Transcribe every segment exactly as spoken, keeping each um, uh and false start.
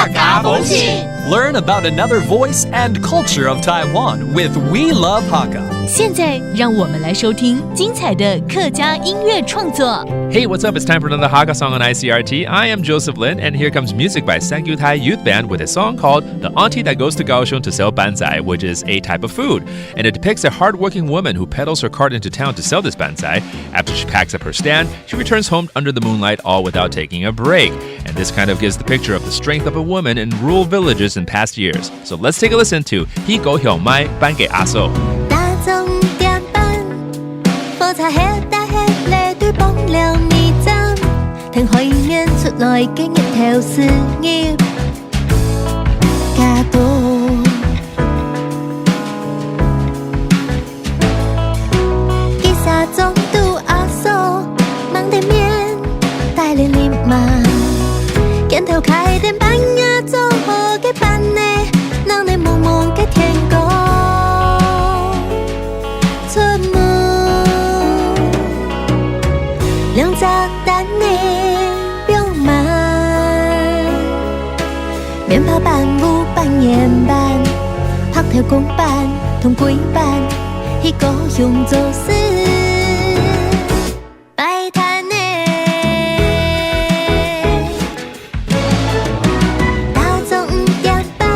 客家風情。 Learn about another voice and culture of Taiwan with We Love Hakka. 现在，让我们来收听精彩的客家音乐创作。 Hey, what's up? It's time for another Hakka song on I C R T. I am Joseph Lin, and here comes music by Sakyu Thai Youth Band with a song called The Auntie That Goes to Kaohsiung to Sell Banzai, which is a type of food. And it depicts a hardworking woman who pedals her cart into town to sell this banzai. After she packs up her stand, she returns home under the moonlight all without taking a break. And this kind of gives the picture of the strength of a woman in rural villages in past years. So let's take a listen to 去高雄買粄个阿嫂。 打鐘五點半，火車歇啊歇咧，對枋寮尾站，跈海面出來个日頭駛入街肚。 佢車中肚阿嫂，吂得面，帶領你嘛。肩頭㧡等半夜做好个粄仔，攏在濛濛个天光。出門，兩隻粄仔放慢。 麵包粄、烏粄、圓粄，白頭公粄同桂粄，去高雄做事。擺攤仔。打鐘五點半，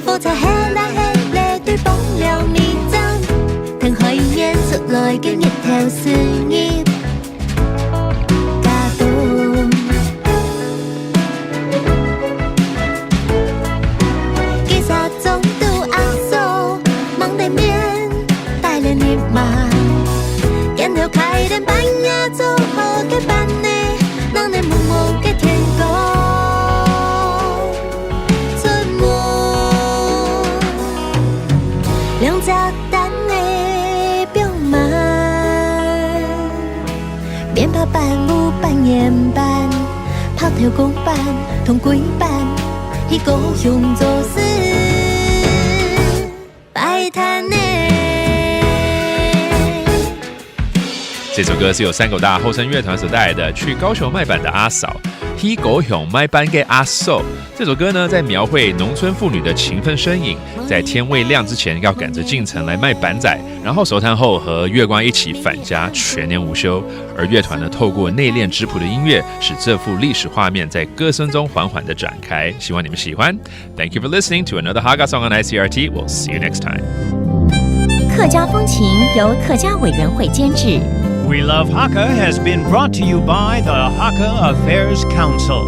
火車歇啊歇咧，對枋寮尾站，跈海面出來个日頭駛入 街肚。佢車中肚阿嫂，吂得面，帶領你嘛。肩頭㧡等半夜做好个粄仔，攏在濛濛个天光。出門，兩隻粄仔放慢。 麵包粄、烏粄、圓粄，白頭公粄同桂粄，去高雄做事。擺攤仔。 這首歌是由山口大後生樂團所帶來的《去高雄賣粄的阿嫂》，去高雄買粄个阿嫂。这首歌呢，在描绘农村妇女的勤奋身影，在天未亮之前要赶着进城来卖粄仔，然后熟摊后和月光一起返家，全年无休。而乐团呢，透过内敛质朴的音乐，使这幅历史画面在歌声中缓缓的展开。希望你们喜欢。Thank you for listening to another Hakka song on I C R T. We'll see you next time. 客家风情由客家委员会监制。 We Love Hakka has been brought to you by the Hakka Affairs Council.